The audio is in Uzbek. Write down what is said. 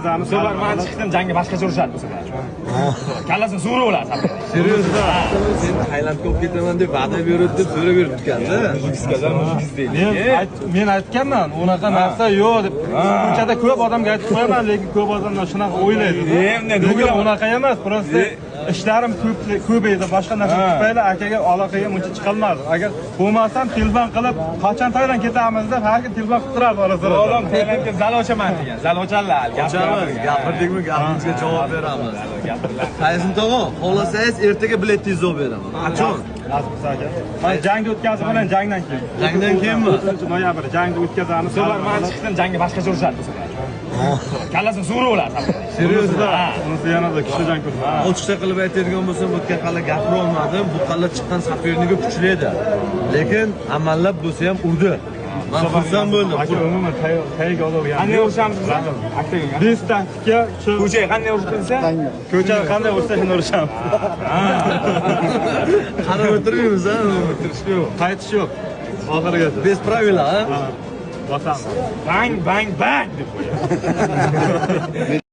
Bu safar man chiqdim, jangga boshqacha urishadi bu safar. Kallasini sug'urib oladi. Серьезно? Sen Tailandga olib ketaman deb va'da berib deb so'rab yuribdi-da. Men aytganman, unaqa narsa yo'q deb. Ko'chada ko'p odamga aytib qo'yaman, lekin ko'p odamlar shunaqa o'ylaydi. Lekin unaqa emas, просто ishlarim ko'p edi, boshqa narsa tufayli akaga aloqaga muncha chiqolmadim. Agar bo'lmasam telefon qilib, qachon Tailand ketamiz deb har kun telefon qilib turardi orasida. Odam Tailandga zal ochaman degan. Zal ochanlar. Ochamiz, gapirdikmi, gapimizga javob beramiz. Qaysin tog'a, xohlasangiz ertaga biletingizni olib beraman. Qachon? Nasib qilsa aka. Man jangni o'tkazib bilan jangdan keyin. Jangdan keyinmi? 30 noyabr jangni o'tkazamiz. Bu safar man chiqdim, jangga boshqacha urishadi bu safar. Kallasini sug'urib oladi. Серьезно? Unisi yanada kuchli jang ko'rsatadi. Ochiqcha qilib aytadigan bo'lsam, o'tgan qala gapira olmadim. Bu qala chiqqan соперник i kuchli edi. Lekin amallab bo'lsa ham urdi. Men xursand bo'ldim. Aka, umuman tayyorga olgan. Qanday urishamiz biz? Oktagonga. Biz taktika shu. Ko'chaga qanday urishib desa? Ko'chada qanday ursa, shuni urishamiz. Qarab o'tirmaymiz, ha? O'tirish yo'q. Qaytish yo'q. Oxirigacha. Без правила, ha? Bosamiz. Bang bang bang deb qo'yadi.